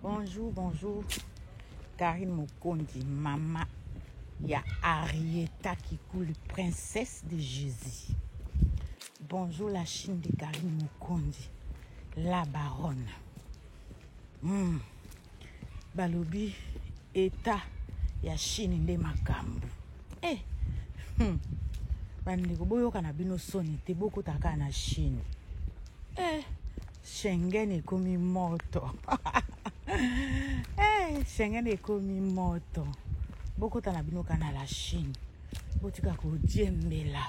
Bonjour, bonjour. Karine Mokondi, maman ya Arieta Kikulu, princesse de Jésus. Bonjour la Chine de Karine Mokondi, la baronne. Balobi état ya Chine nde makambo. Eh. Bandeko boyoka na bino soni te bokota kaka na Chine. Eh. Schengen ekomi moto. Eh, Schengen ekomi moto. Bokota na bino kaka na la Chine. Botika kodiembela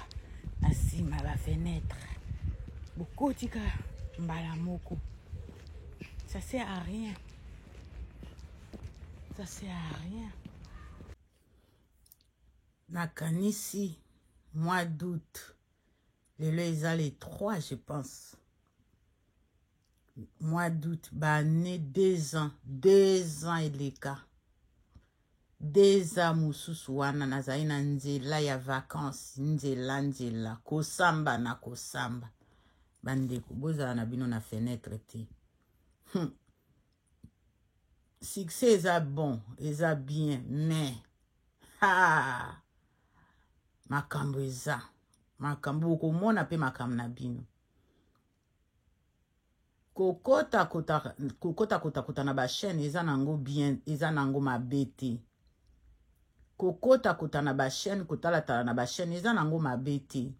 na nsima ba fenêtre. Bokotika mbala moko. Ça sert à rien. Ça sert à rien. Nakanisi mois d'août. Lelo eza le 3 je pense. Mois d'août baane 2 ans, 2 ans eleka. 2 ans mosusu wana nazali na nzela ya vacances, nzela nzela kosamba na kosamba. Bandeko bozala na bino na fenêtre te. Succès eza bon, eza bien, mais ha makambo eza makambo okomona mpe makambo na bino kokota kota kokota kota kota na bachaîne eza nango bien, eza nango mabe te. Kokota kota na bachaîne, kotalatala na bachaîne eza nango mabe te.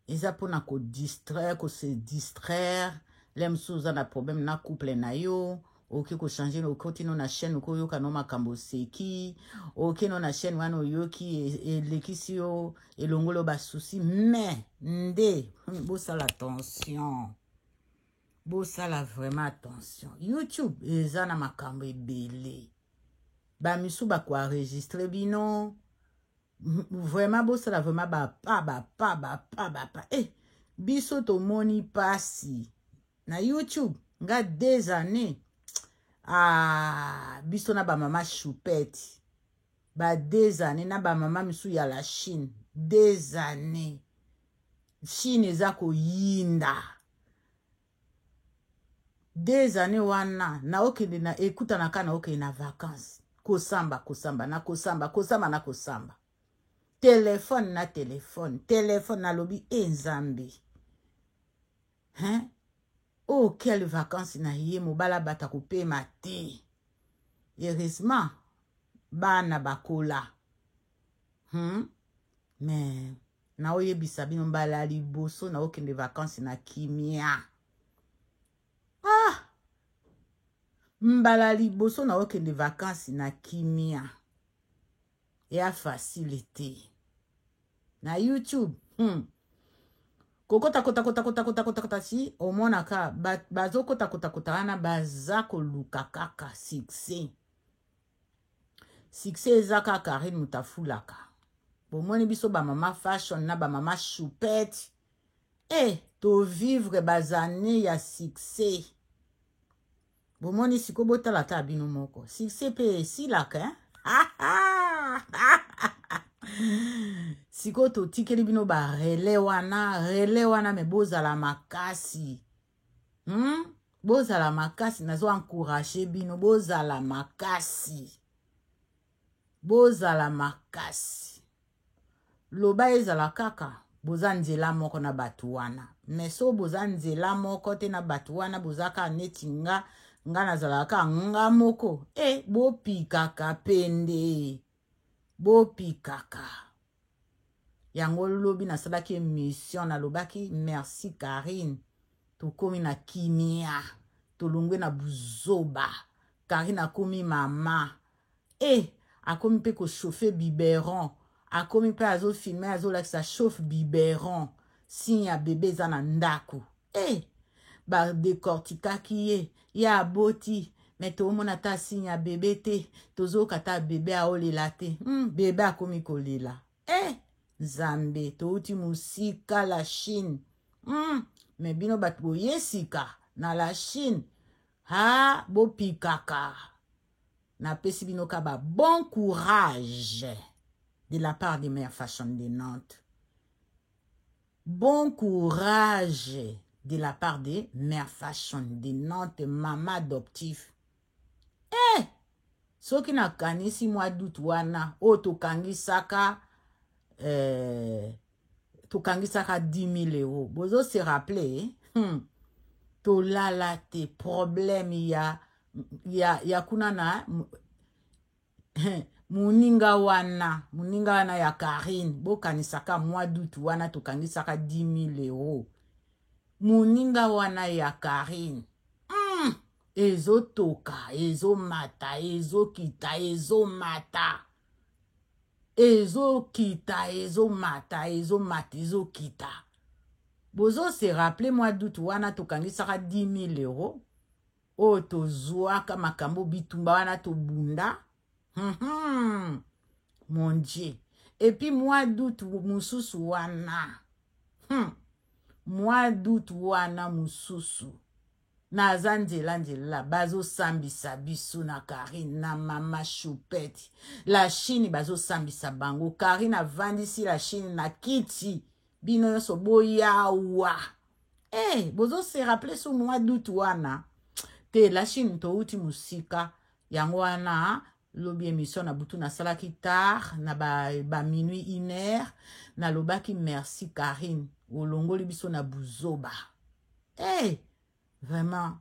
Eza mpona kodistraire, kose distraire. Le mosusu oza na problème na couple na yo, okoki kochange, okoti no na chaîne okoyoka no makambo oseki, okoki no na chaîne wana oyoki elekisi yo elongoli yo basusi. Mais nde bosala attention, bosala vraiment attention. YouTube eza na makambo ebele, bamisu bakoenregistre bino. Vraiment bosala vraiment bapa bapa bapa bapa. Eh, biso tomoni pasi na YouTube nga des années. Ah, biso na bamama choupette ba des années na bamama misu ya la Chine des années. Chine eza koyinda des années wana naokende na ekutanaka naokende na vacances kosamba kosamba na kosamba kosamba na kosamba telefone na telefone telefone nalobi e nzambe hein. Oh, quelle vacances na ye mobala bata kopema te. Heureusement bana bakola. Mais naoyebisa bino mbala liboso naokende vacances na kimia. Ah! Mbala liboso naokende vacances na kimia. Ya facile te. Na YouTube. Kokota kota kota kota kota kota kota si omonaka bazo kota kota kota wana baza koluka kaka succès. Succès eza kaka Karine mutafulaka. Bomoni biso ba mama fashion na ba mama choupette. Eh, to vivre bazane ya succès. Bomoni siko botala ta bino moko. Succès pe esilaka, hein? Siko totikeli bino ba relais wana, relais wana me bozala makasi. Bozala makasi, nazo encourager bino, bozala makasi. Bozala makasi. Loba ezala kaka boza nzela moko na bato wana. Mais so boza nzela moko te na bato wana, boza kaka neti nga, nga nazalaka kaka nga moko. Eh, bopikaka pende. Bopikaka. Yango lobi nasalaki émission, nalobaki merci Karine. Tokomi na kimia, tolongwe na buzoba. Karine akomi mama. Eh, akomi pe ko chauffer biberon. Akomi pe azo filmer, azo lakisa chauffe biberon. Signe ya bébé eza na ndako. Eh, ba décortikaki ye, ya aboti, mais tomona ta signe ya bébé te, tozoka ta bébé aolela te. Bébé akomi kolela. Eh, Nzambe, touti musika la Chine. Mais bino bato boyesika na la Chine. Ha, bopikaka. Napesi bino ka ba bon courage de la part de Mère Fashion de Nantes. Bon courage de la part de Mère Fashion de Nantes, maman adoptive. Soki nakanisi mwa doute wana oyo tokangisaka eh, tokangisaka 10 000 euros, bozo se rappeler? Tolala te, problème ya kuna na moninga wana, moninga wana ya Karine. Bokanisaka mwa doute wana tokangisaka 10 000 euros, moninga wana ya Karine. Ezotoka, ezomata, ezokita, ezomata, ezokita, ezomata, ezomata, ezokita. Bozo se rappeler mwa doute wana tokangisaka 10 000 euros oyo tozwaka, makambo bitumba wana tobunda? Mon Dieu! Et puis mois d'août mosusu wana, mois d'août wana mosusu, naza nzela nzela, bazosambisa biso na Karine na mama Choupette la Chine, bazosambisa bango. Karine avandisi la Chine na kiti, bino nyonso boyawa. Hey, bozose rappeler so mois d'août wana te? La Chine, touti mosika. Yango wana lobi émission na butu nasalaki tard na ba minuit, 1 heure. Nalobaki merci Karine, olongoli biso na buzoba. Hey, vraiment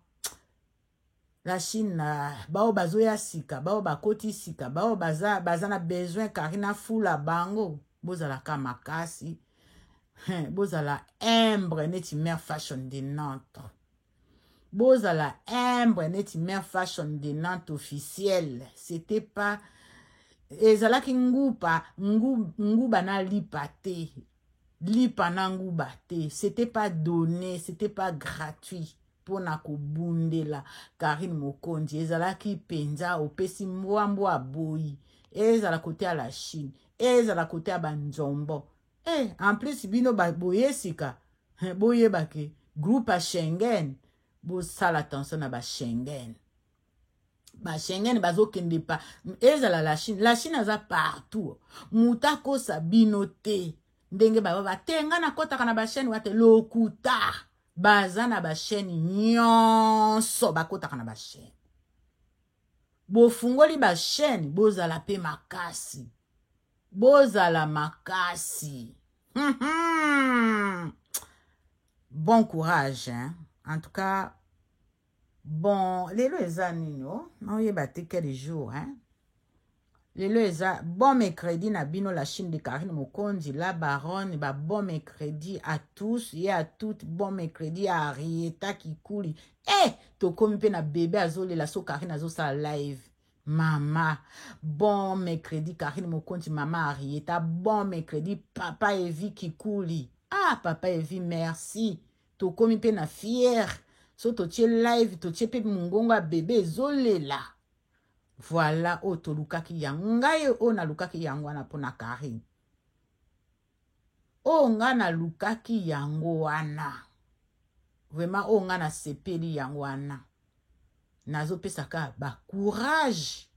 la Chine, na bao bazoya sika, bao bakoti sika, bao baza na besoin Karine afula bango, bozalaka makasi, bozala humble neti Mare Fashion de Nantes, bozala humble neti Mare Fashion de Nantes officiel. C'était pas, ezalaki ngupa nguba na lipa te, lipa na nguba te. C'était pas donné, c'était pas gratuit. Mpona kobundela Karine Mokonzi ezalaki mpenza opesi mbwambwa aboyi, ezala côté ya la Chine, ezala côté ya banzombo. En plus bino boye sika, boyebake groupe ya Schengen, bosala attention na baSchengen. BaSchengen bazokende pa, ezala la Chine, la Chine aza partout. Moto akosa bino te ndenge baba bate nga nakɔtaka na bachaîne wa te, lokuta. Baza na bachaîne nyonso, bakɔtaka na bachaîne. Bofungoli bachaîne, bozala mpe makasi, bozala makasi. Bon courage, hein? En tout cas, bon, lelo eza nini? O naoyeba te quel jour, hein? Lelo eza bon mercredi na bino, la Chaîne de Karine Mokonzi la baronne. Ba bon mercredi à tous et à toutes, bon mercredi à Arieta Kikuli. Tokomi mpe na bebe azolela so Karine azosala live. Mama, bon mercredi Karine Mokonzi, mama Arieta, bon mercredi papa Evi Kikuli. Ah, papa Evi, merci. Tokomi mpe na fier so totie live, totie mpe mongongo ya bebe ezolela. Voilà oyo tolukaki yango. Ngai oyo nalukaki yango wana mpona Karine, oyo ngai nalukaki yango wana vraiment, oyo ngai nasepeli yango wana. Nazopesaka bacourage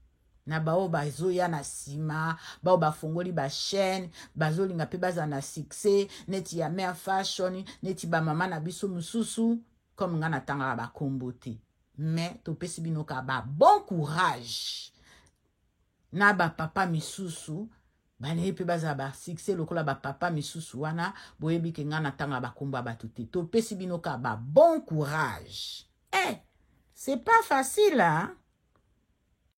na baoyo bazoya na nsima, baoyo bafongoli bachaîne, bazolinga mpe bazala na succès neti ya Mare Fashion, neti bamama na biso mosusu. Comme ngai natangaka bakombo te, mais topesi bino kaka ba bon courage na bapapa misusu balingi mpe bazala basuccès lokola bapapa misusu wana. Boyebi ke ngai natanga bakombo ya bato te. Topesi bino kaka ba bon courage. Eh, c'est pas facile, hein?